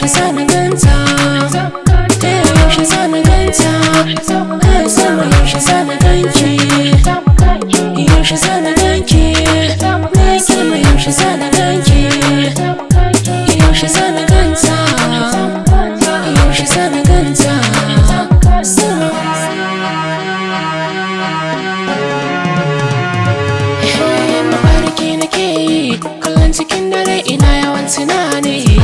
Yaushe zana ganta? Yaushe zana ganta? Salma, yaushe zana ganki? Yaushe zana ganki? Salma, yaushe zana ganki? Yaushe zana ganta? Yaushe zana ganta? Salma. Hey, mafarki nake yi, kallon cikin dare ina yawan tunani.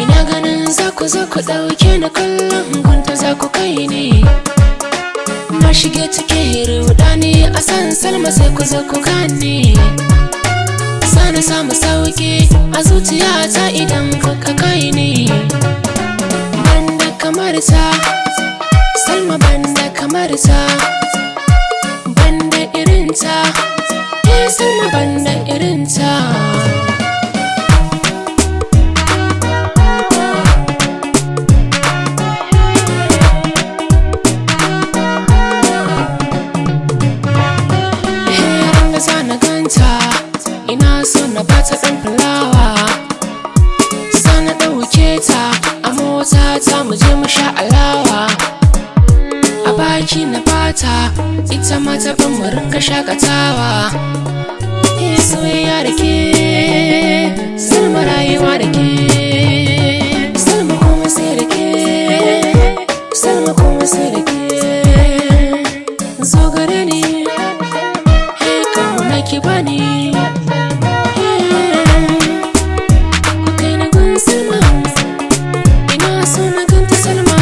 Ina ganin za ku zo ku ɗauke ni, kullum gunta za ku kai ni. Na shige cikin rudani a san Salma, sai ku zo ku gane. Sana samu sauki a zuciyata idan kuka kai ni. Banda kamar ta, Salma, banda kamar ta, banda irinta, eh Salma, banda irinta. Heran da zana ganta, ina so na bata ɗan fulawa. Sana ɗauke ta a mota ta mu je mu sha alawa. A baki na bata, ita ma ta ban, mu ringa shakatawa. Eh, soyayya da ke, Salma, rayuwa da ke. Salma, kuma sai da ke, Salma, kuma sai da ke. Zo gare ni, hey, kauna ki bani. Ku kai na gun Salma, ina so na ganta Salma.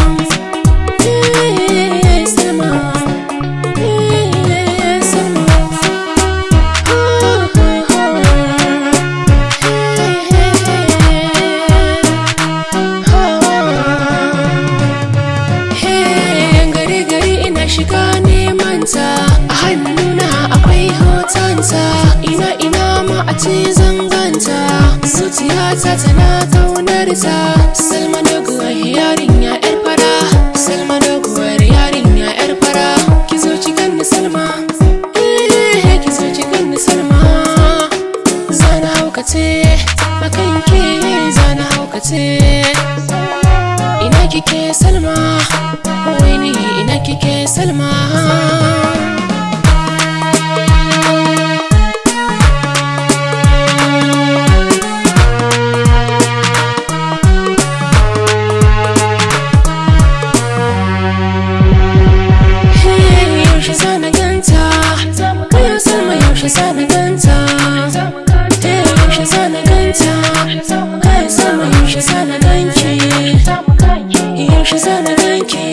Eh, Salma. Eh, Salma. Oh, oh, oh. Hey, hey, hey. Oh. Hey, gari gari ina shiga neman ta, a hannuna akwai hotonta. Ina ina ma a ce zanganta, zuciyata tana kaunar ta. Salma doguwar yarinya yar fara, Salma doguwar yarinya yar fara. Ki zo ki ganni Salma, eh, ki zo ki ganni Salma. Zana haukace akan ke, zana haukace. Ina kike Salma? Wai ni ina kike Salma? Hey, yaushe zana ganta? Kayo Salma, yaushe zana ganta? Hey, yaushe zana ganta? Kayo Salma, yaushe zana ganki? Yaushe zana ganki?